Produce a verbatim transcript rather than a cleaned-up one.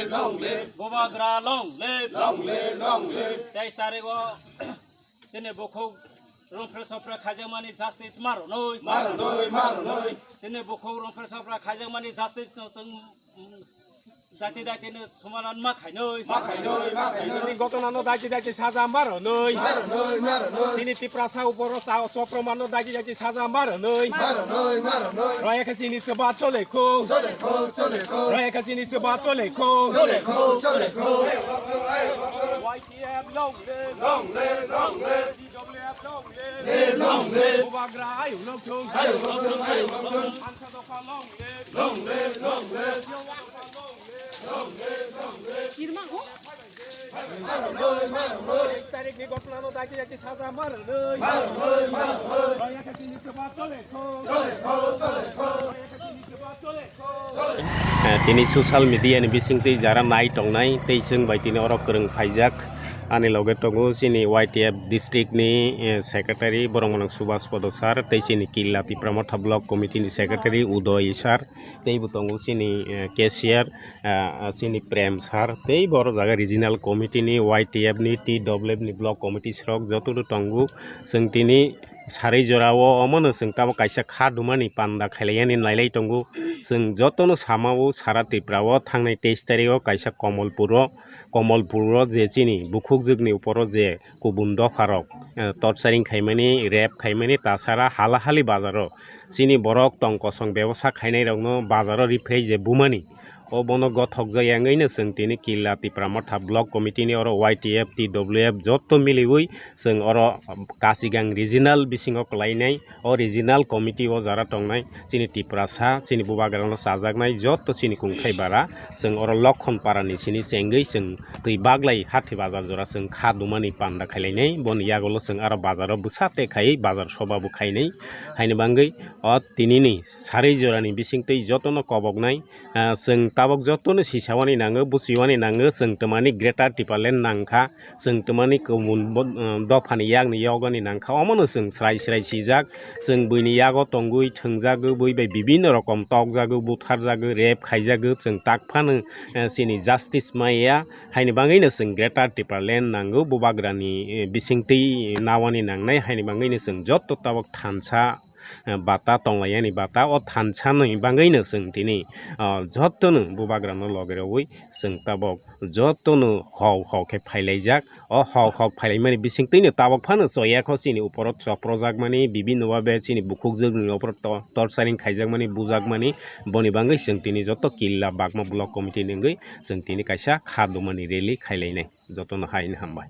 Long live. Bubagra long live. Long live, long live. Teis tarik o chini bukhuk rongphre sopre khaijakmani justice maronoi. Maronoi, maronoi. Chini bukhuk rongphre sopre khaijakmani justice no chwng, mm, daiti daiti no sumaran ma khainoi. Ma khainoi, ma khainoi. Chini gotona no daiti daiti saja maronoi. Maronoi, maronoi. Chini Tiprasa uporo sa-, soproma no daiti daiti saja maronoi. Maronoi, maronoi. Roya khe chini chuba chole kho. Chole kho, chole kho. Roya khe chini chuba chole kho. Chole kho, chole kho. Y T F long live. Long live, long live. T W F long live. Live, long live. Bubagra ayuk nok thung. Ayuk nok thung, ayuk nok thung. Thansa dopha long live. Long live, long live. Bubagra long live. Long live, long live. Kirma ho? Maronoi, maronoi. Teis tarik ni gotona no daiti daiti saja maronoi. Maronoi, maronoi. Roya khe chini chuba chole kho. Chole kho, chole kho. Roya khe chini chuba chole kho. Eh, tini social media ni bisingtwi jara nai tongnai tei chwng bai tini oro kwrwng phaijak. Ani loge tongo chini Y T F district ni, eh, secretary borok mwnang Subhas Podo sir tei chini Killa Tipra Motha block committee ni secretary Udoy sir tei bo tongo chini, eh, cashier, eh, chini Prem sir tei bo oro jaga regional committee ni Y T F ni T W F ni block committee srok joto no tongo. Chwng tini Sarwi jora o omono chwng tabuk kaisa kha dumani panda khailaiya hinwi nailai tongo. Chwng jotono sama o sara Tripura o thangnai teis tarik o kaisa Komolpur o, Komolpur o je chini bukhukjwk ni upor o je kubun dopha rok, eh, torturing khaimani, rape khaimani, tasara hala hali bazar o chini borok tong kosong bebosa khainai rokno bazar o riphrei je bumani. O bono gothokjak yangwi no chwng tini Killa Tipra Motha Block Committee ni oro Y T F, T W F joto miliwi chwng oro Kasigang regional bisingo kwlainai, o regional committee o jara tongnai chini Tiprasa, chini bubagrano chajaknai joto chini kungthai bara chwng oro Lokhon Para ni sini chengwi chwng twi baglai hathi bazar jora chwng kha dumani panda khailainai, boni yagulo chwng aro bazaro bwsa te khai bazar soba bo khainai, haini bangwi o tinini sarwi jorani bisingtwi jotono koboknai. Ah, chwng tabuk jotono sisawani nango, buchiwani nango, chwng twmani Greater Tipraland nangkha, chwng twmani kubun bo-, ah, dophani yakni yogani nangkha, omono chwng srai srai sijak, chwng buini yago tongwi thwngjagwi, bui bai bibinno rokom tokjagwi, butharjagwi, rape khaijago, chwng tak phano, eh, chini justice maya, haini bagwino chwng Greater Tipraland nango, bubagrani, eh, bisingtwi nawani nangnai, haini bagwino chwng joto tabuk thansa, eh, bata tonglaiyani bata, o thansa ni bagwino chwng tini, ah, jotono bubagrano loge rogwi chwng tabuk jotono hok hok khe phailaijak. O hok hok phailaimani bisingtwino tabuk phano choyakho chini uporo choprojakmani, bibinno babe chini bukhukjwkni uporo to-, torturing khaijakmani, bujakmani, boni bagwi chwng tini joto Killa Bagma Block Committee ni wngwi chwng tini kaisa kha dumani rally khailainai. Jotono haino hambai.